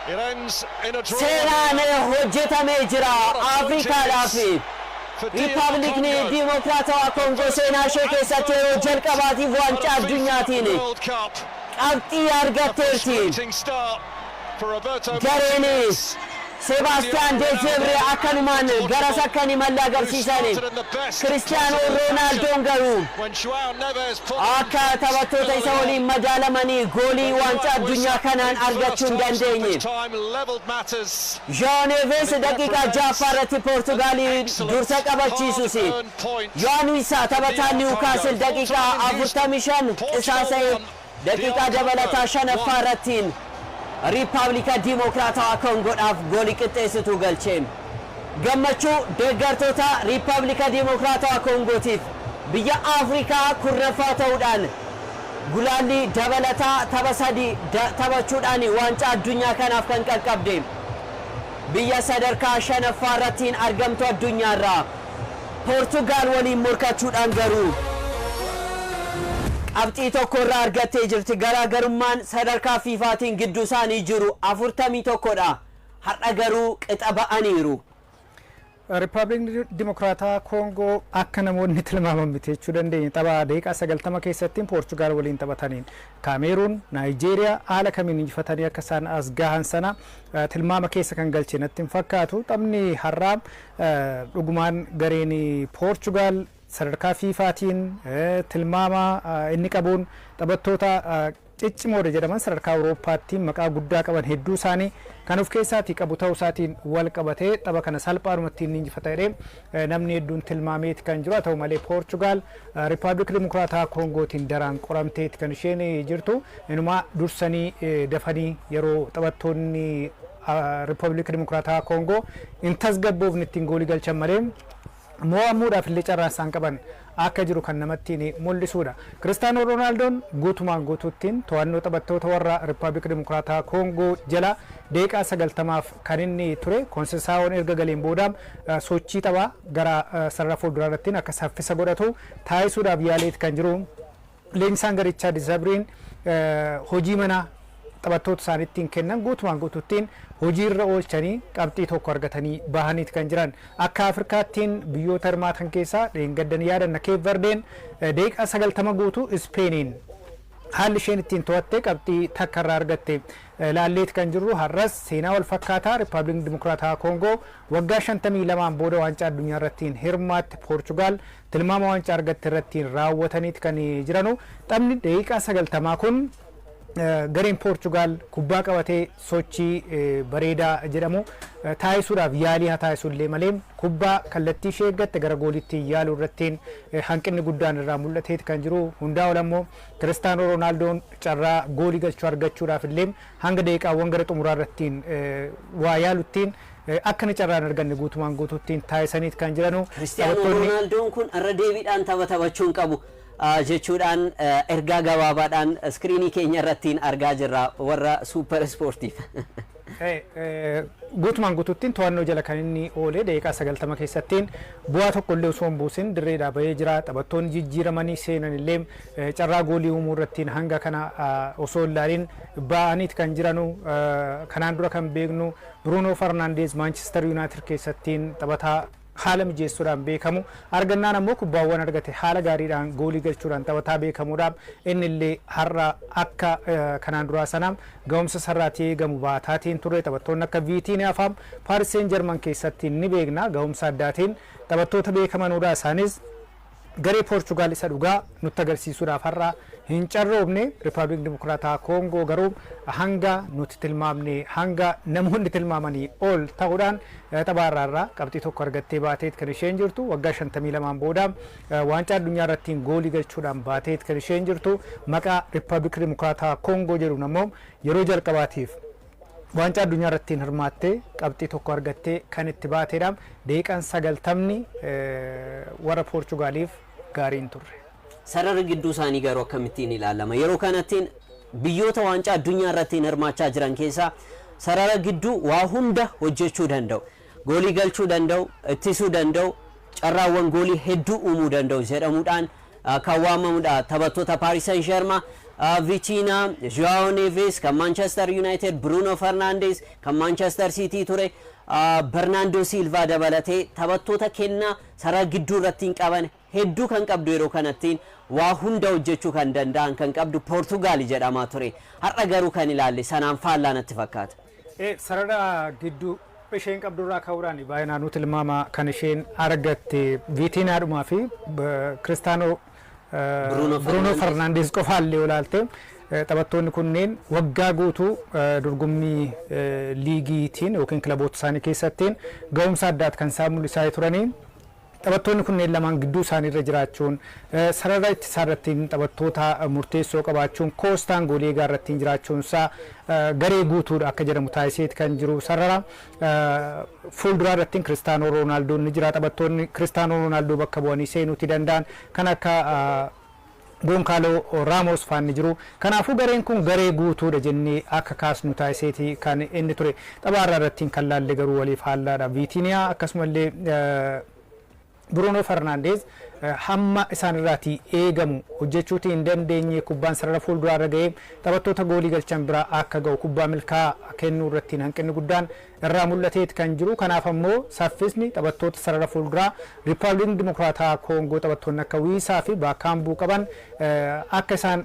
It ends in a draw. Seenaan hojjetamee jira Afrikaadhaaf. For DR Riippaabilikni Congo. Diimokiraatawaa Koongoo seenaa ishee keessatti yeroo jalqabaatiif waancaa addunyaatiin World Cup. qabxii argatteerti. Frustrating start for Roberto Gareen Martinez. Sebaastiyaan Dezebre akkanumaan garas akka hin imalle agarsiisan. Kiristiyaanoo Roonaaldoo garuu When Joao Neves put akka taphattoota isa waliin madaalamanii goolii waancaa addunyaa kanaan argachuu hin dandeenye. Time leveled matters. Joao Neves daqiiqaa 6ffaa irratti Poortugaalii dursa qabachiisus, Yohaan Wiisaa taphataa Niwukaasil daqiiqaa 45 qisaasa'ee daqiiqaa dabalataa shanaffaa irrattiin Riippaabilika Diimokiraatawaa Koongoodhaaf goolii qixxeessituu galche. Gammachuu deeggartoota Riippaabilika Diimokiraatawaa Koongootiif, biyya Afrikaa 10ffaa ta'uudhaan gulaallii dabalataa tapha sadii taphachuudhaan waancaa addunyaa kanaaf kan qaqqabde, biyya sadarkaa shanaffaa irrattiin argamtu addunyaarraa Poortugaal waliin morkachuudhaan garuu qabxii tokko irraa argattee jirti. Garaagarummaan sadarkaa Fiifaatiin gidduu isaanii jiru 41dha. Har'a garuu qixa ba'aniiru. Riippaabilikni Dimokiraataa Koongoo akka namoonni tilmaaman miti jechuu dandeenya. Tapha daqiiqaa 90 keessatti Poorchugaal waliin taphataniin Kaameeruun, Naayijeeriyaa haala kamiin injifatanii akka isaan as gahan sana tilmaama keessa kan galche natti hin fakkaatu. Taphni har'aa dhugumaan gareen Poorchugaal sadarkaa Fiifaatiin tilmaama inni qabuun taphattoota ciccimoodha jedhaman, sadarkaa Awurooppaatti maqaa guddaa qaban hedduu isaanii kan of keessaatii qabu ta'uu isaatiin wal qabatee, tapha kana salphaadhumatti inni injifata jedhee namni hedduun tilmaameeti kan jiru. Haa ta'u malee, Poorchugaal Riippaabilikii Dimokiraataa Koongootiin daraan qoramteeti kan isheen jirtu. Inumaa dursanii dafanii yeroo taphattoonni Riippaabilikii Dimokiraataa Koongoo hin tasgabboofne ittiin goolii galchan malee mo'amuudhaaf illee carraan isaan qaban akka jiru kan namatti mul'isudha. Kiristaanoo Roonaaldoon guutumaan guutuuttiin to'annoo taphattoota warra Riippaabilikii Dimokiraataa Koongoo jala daqiiqaa 90f kan inni ture. Konsesaawoon erga galeen booda sochii taphaa gara sarara fuulduraa irrattiin akka saffisa godhatu taasisuudhaaf yaaleet kan jiru. Leenjisaan garichaa Dizabriin hojii manaa taphattoota isaaniittiin kennan guutumaan guutuuttiin hojiirra oolchanii qabxii tokko argatanii bahaniit kan jiran. Akka Afrikaattiin biyyoota hirmaatan keessaa dheengaddan yaadanna, Keep Verdeen daqiiqaa 90 guutuu Ispeeniin haalli isheen ittiin to'atte qabxii takka irraa argatte laalleet kan jirru. Har'as seenaa wal fakkaataa, Riippaabilikni Dimokiraataa Koongoo waggaa 52n booda waancaa addunyaa irrattiin hirmaatte, Poorchugaal tilmaama waancaa argatte irrattiin raawwataniit kan jiranu. Taphni daqiiqaa 90 kun gareen Poorchugaal kubbaa qabatee sochii bareedaa jedhamu taasisuudhaaf yaalii haa taasisu illee malee, kubbaa kallattii ishee eeggatte gara gooliitti yaaluu irrattiin hanqinni guddaan irraa mul'ateeti kan jiru. Hundaa ol ammoo Kiristaanoo Roonaaldoon carraa goolii galchuu argachuudhaaf illee hanga daqiiqaawwan gara xumuraa irrattiin waa yaaluttiin akka inni carraan arganne guutumaan guutuuttiin taasisaniit kan jiranu. Kiristiyaanoo Roonaaldoon kun irra deebiidhaan tapha taphachuu hin qabu jechuudhaan ergaa gabaabaadhaan iskiriinii keenya irrattiin argaa jirra warra Suupper Ispoortiif. Guutumaan guutuuttiin to'annoo jala kan inni oole daqiiqaa 90 keessattiin bu'aa tokko illee osoo hin buusin dirreedhaa bahee jira. Taphattoonni jijjiiramanii seenan illee carraa goolii uumuu irrattiin hanga kana osoo hin ilaalin ba'aniit kan jiranu. Kanaan dura kan beeknu Bruno Fernandes Manchester United keessattiin taphataa haala mijeessuudhaan beekamu, argannaan ammoo kubbaawwan argate haala gaariidhaan goolii galchuudhaan taphataa beekamuudha. Inni illee har'a akka kanaan duraa sana ga'umsa sarraatii eegamu baataatiin ture. Taphattoonni akka Viitiinyaa fa'aa Paris Saint Germain keessatti ni beekna, ga'umsa addaatiin taphattoota beekamanuudha. Isaanis garee Poorchugaal isa dhugaa nutti agarsiisuudhaaf har'a hin carroofne. Riippaabilikni Dimokiraataa Koongoo garuu hanga nuti tilmaamne, hanga namoonni tilmaamanii ol ta'uudhaan tapha har'aarraa qabxii tokko argattee baateet kan isheen jirtu. Waggaa 52n booda waancaa addunyaa irrattiin goolii galchuudhaan baateet kan isheen jirtu. Maqaa Riippaabilikii Dimokiraataa Koongoo jedhuun ammoo yeroo jalqabaatiif waancaa addunyaa irrattiin hirmaattee qabxii tokko argattee kan itti baateedha. Daqiiqaan 90ni warra Poorchugaaliif gaarii hin turre. Sararri gidduu isaanii garuu akkamittiin ilaalama? Yeroo kanattiin biyyoota waancaa addunyaa irratti hirmaachaa jiran keessaa sarara gidduu waa hunda hojjechuu danda'u. Goolii galchuu danda'u, ittisuu danda'u, carraawwan goolii hedduu uumuu danda'u jedhamuudhaan kan waamamudha. Taphattoota Paaris Saint Germain Vitinha, Joao Neves kan Manchester United, Bruno Fernandes kan Manchester City ture, Bernardo Silva dabalatee taphattoota kennaa sarara gidduu irratti hin qaban hedduu kan qabdu, yeroo kanattiin waa hunda hojjechuu kan danda'an kan qabdu Poortugaali jedhamaa ture. Har'a garuu kan ilaalle sanaan faallaa natti fakkaata. Sarara gidduu isheen qabdurraa ka'uudhaan baay'inaan nuti tilmaama kan isheen argatte Vitinhaadhumaa fi Kiristaanoo Bruno Fernandes qofaallee olaalte, taphattoonni kunneen waggaa guutuu dorgommii liigiitiin yookiin kilaboota isaanii keessattiin ga'umsa addaati kan isaan mul'isaa turanii. Taphattoonni kunneen lamaan gidduu isaanii irra jiraachuun, sarara ittisaa irratti taphattoota murteessoo qabaachuun, Koostaan goolii eegaa irratti jiraachuun isaa garee guutuudha akka jedhamu taasiseeti kan jiru. Sarara fuulduraa irratti Kiristaanoo Roonaaldoo ni jira. Taphattoonni Kiristaanoo Roonaaldoo bakka bu'anii seenuuti danda'an kan akka Gonkaaloo Raamos faanni jiru. Kanaafuu gareen kun garee guutuudha jennee akka kaasnu taasiseeti kan inni ture. Tapha irratti kan laalle garuu waliif haallaadha. Viitiniyaa akkasumallee Bruno Fernandes hamma isaan irraatii eegamu hojjechuutii hin dandeenye. Kubbaan sarara fuulduraa irra ga'ee taphattoota goolii galchan biraa akka ga'u kubbaa milkaa'aa kennuu irratti hanqinni guddaan irraa mul'ateeti kan jiru. Kanaaf ammoo saffisni taphattoota sarara fuulduraa Riippaabilikii Dimokiraataa Koongoo, taphattoonni akka Wiisaa fi Baakaambuu qaban, akka isaan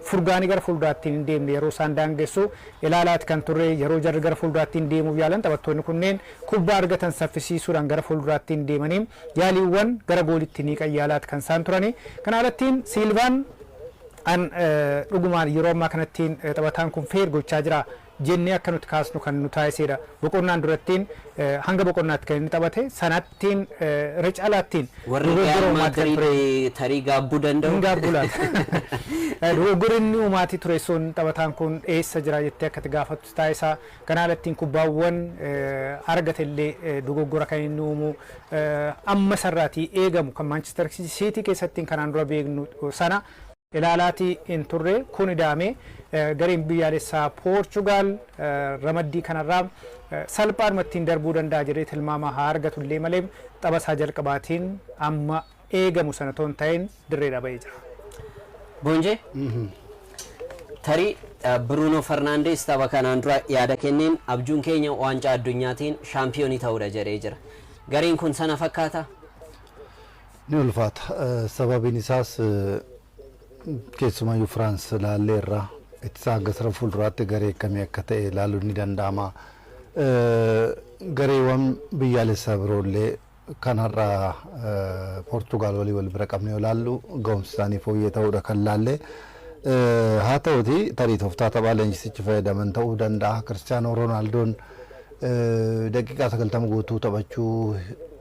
furgaanii gara fuulduraatti hin deemne yeroo isaan daangessu ilaalaati kan turre. Yeroo jarri gara fuulduraatti hin deemuuf yaalan, taphattoonni kunneen kubbaa argatan saffisiisuudhaan gara fuulduraatti hin deemanii yaaliiwwan gara goolitti ni qayyaalaati kan isaan turani. Kana alattiin Siilvaan an dhugumaan yeroo ammaa kanattiin taphataan kun feer gochaa jira jennee akka nuti kaasnu kan nu taasisedha. Boqonnaan durattiin hanga boqonnaatti kan inni taphate sanattiin irra caalaattiin Warri Real Madrid tarii gaabbuu danda'u. Hin gaabbu laata. Dogoggorri inni uumaatii ture sun taphataan kun eessa jira jettee akka itti gaafattu taasisa. Kana alattiin kubbaawwan argate illee dogoggora kan inni uumu amma sarraatii eegamu kan Manchester City keessatti kanaan dura beeknu sana ilaalaatii hin turre. Kun idaame gareen biyyaalessaa Poorchugaal ramaddii kanarraa salphaadhuma ittiin darbuu danda'a jedhee tilmaama haa argatu illee malee, tapha isaa jalqabaatiin amma eegamu sana otoo hin ta'in dirreedha ba'ee jira. Boonjee, tarii Bruno Fernandes tapha kanaan dura yaada kenneen abjuun keenya waancaa addunyaatiin shaampiyoonii ta'uudha jedhee jira. Gareen kun sana fakkaata? Ni ulfaata. Sababiin isaas keessumayyuu Firaans laallee irraa ittisa hanga sara fuulduraatti garee akkamii akka ta'e ilaaluun ni danda'ama. Gareewwan biyyaalessaa biroollee kan har'a Poortugaal walii wal bira qabnee ilaallu ga'umsi isaanii fooyyee ta'uudha kan laalle. Haa ta'uti, tarii tooftaa taphaa leenjisichi fayyadaman ta'uu danda'a. Kiristiyaanoo Roonaaldoon daqiiqaa 90 guutuu taphachuu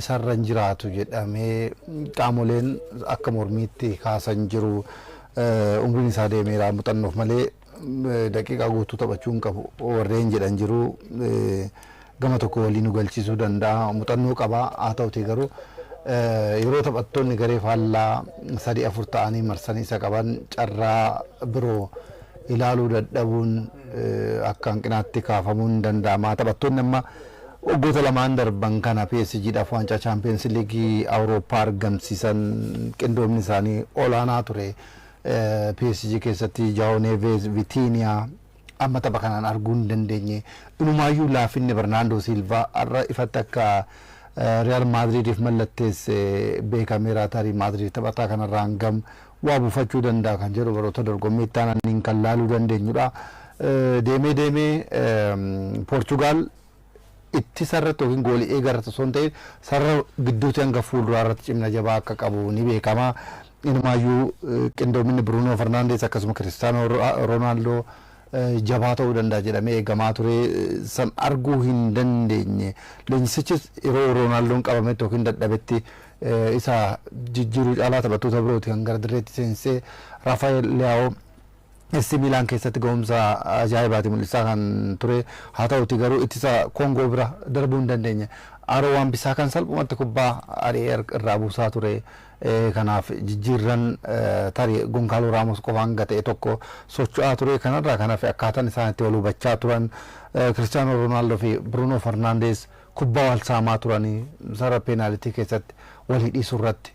isarra hin jiraatu jedhamee qaamoleen akka mormiitti kaasan jiru. Umriin isaa deemeera, muuxannoof malee daqiiqaa guutuu taphachuu hin qabu warreen jedhan jiru. Gama tokko walii nu galchisuu danda'a, muuxannoo qaba. Haa ta'uti garuu yeroo taphattoonni garee faallaa sadii afur ta'anii marsanii isa qaban carraa biroo ilaaluu dadhabuun akka hanqinaatti kaafamuun ni danda'ama. Taphattoonni amma waggoota lamaan darban kana PSGdhaaf waancaa Champions League Awurooppaa argamsiisan qindoomni isaanii olaanaa ture. PSG keessatti Joao Neves, Vitinha amma tapha kanaan arguu hin dandeenye. Inumaayyuu laafinni Bernardo Silva har'a ifatti akka Real Madridiif mallatteesse beekameera. Tarii Madrid taphataa kanarraa hangam waa buufachuu danda'a kan jedhu baroota dorgommii itti aananiin kan laaluu dandeenyudha. Deemee deemee Poorchugaal ittisa irratti yookiin goolii eegaa irratti osoo hin ta'in sarara gidduutti hanga fuulduraa irratti cimina jabaa akka qabu ni beekama. Inumaayyuu qindoominni Bruno Fernandes akkasuma Kiristaanoo Roonaaldoo jabaa ta'uu danda'a jedhamee eegamaa ture, san arguu hin dandeenye. Leenjisichis yeroo Roonaaldoon qabametti yookiin dadhabetti isa jijjiiruu caalaa taphattoota birooti kan gara dirreetti seensee. Rafael Leao AC Milan keessatti ga'umsa ajaa'ibaati mul'isaa kan ture. Haa ta'uti garuu ittisa Koongoo bira darbuu hin dandeenye. Aaroo waan bisaa kan salphumatti kubbaa ari'ee irraa buusaa ture. Kanaaf jijjiirran tarii Gonkaaloo Raamos qofa hanga ta'e tokko socho'aa ture. Kanarraa kan hafe akkaataan isaan itti wal hubachaa turan, Kiristiyaanoo Roonaaldoo fi Bruno Fernandes kubbaa wal saamaa turanii sarara peenaalitii keessatti wal hidhiisuu irratti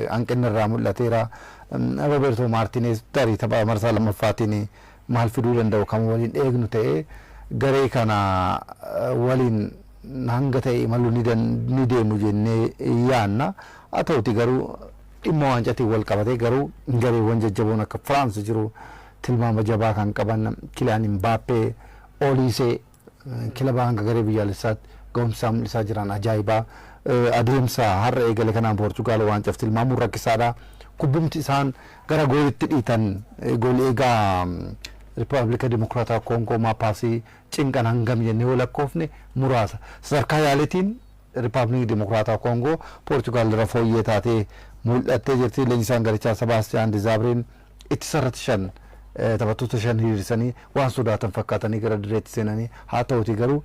Hanqinni irraa mul'ateera. Roberto Martinez tarii tapha marsaa lammaffaatiin maal fiduu danda'u kan waliin eegnu ta'ee, garee kana waliin hanga ta'e imaluu ni deemu jennee yaanna. Haa ta'uti garuu dhimma waancaatiin wal qabatee garuu gareewwan jajjaboon akka Firaans jiru, tilmaama jabaa kan qaban Kiliyaan Mbaappee, Oliisee kilaba hanga garee biyyaalessaatti ga'umsaa mul'isaa jiran ajaa'ibaa. Adeemsa har'a eegale kanaan Poorchugaal waancaaf tilmaamuun rakkisaadha. Kubbumti isaan gara goolitti dhiitan goolii eegaa Riippaabilika Dimokiraataa Koongoo Maapaasii cinqan hangam jennee yoo lakkoofne muraasa. Sadarkaa yaalitiin Riippaabilika Dimokiraataa Koongoo Poorchugaal irra fooyyee taatee mul'attee jirti. Leenjisaan garichaa Sebaastiyaan Dizaabiriin ittisa irratti shan taphattoota shan hiriirsanii waan sodaatan fakkaatanii gara dirreetti seenanii, haa ta'uti garuu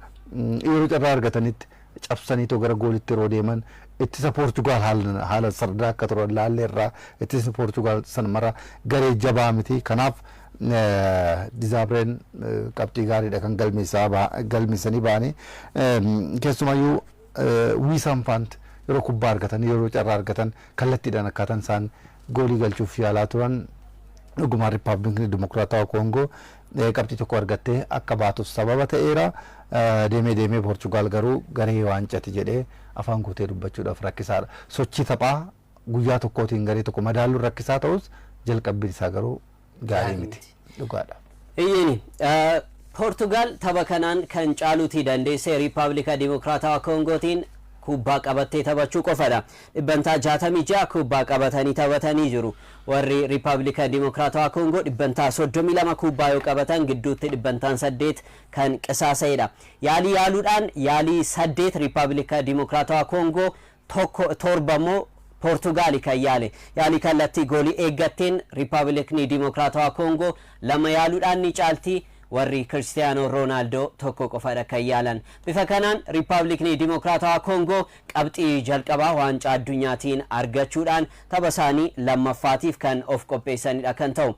yeroo carraa argatanitti cabsaniitoo gara goolitti yeroo deeman ittisa Poorchugaal haala sardaa akka turan laallee irraa. Ittisni Poorchugaal san mara garee jabaa miti. Kanaaf Dizaabireen qabxii gaariidha kan galmeessanii ba'anii. Keessumayyuu Wiisaan faant yeroo kubbaa argatan, yeroo carraa argatan kallattiidhaan akkaataan isaan goolii galchuuf yaalaa turan dhugumaan Riippaabilikni Dimokiraatawaa Koongoo qabxii tokko argattee akka baatuuf sababa ta'eera. Deemee deemee Poorchugaal garuu garee waancati jedhee afaan guutee dubbachuudhaaf rakkisaadha. Sochii taphaa guyyaa tokkootiin garee tokko madaaluun rakkisaa ta'us, jalqabbiin isaa garuu gaarii miti. Dhugaadha. Iyyini Poortugaal tapha kanaan kan caaluutii dandeesse Riippaabilika Dimokiraatawaa Koongootiin kubbaa qabattee taphachuu qofadha. 66% kubbaa qabatanii taphatanii jiru. Warri Riippaabilika Dimokiraatawaa Koongoo 32% kubbaa yoo qabatan, gidduutti 8% kan qisaasa'edha. Yaalii yaaluudhaan yaalii saddeet Riippaabilika Dimokiraatawaa Koongoo, tokko torba immoo Poortugaali kan yaale. Yaalii kallattii goolii eeggatteen Riippaabilikni Dimokiraatawaa Koongoo lama yaaluudhaan ni caalti. Warri Kiristiyaanoo Roonaaldoo tokko qofadha kan yaalan. Bifa kanaan Riippaabilikni Dimokiraatawaa Koongoo qabxii jalqabaa waancaa addunyaatiin argachuudhaan tapha isaanii lammaffaatiif kan of qopheessanidha kan ta'u.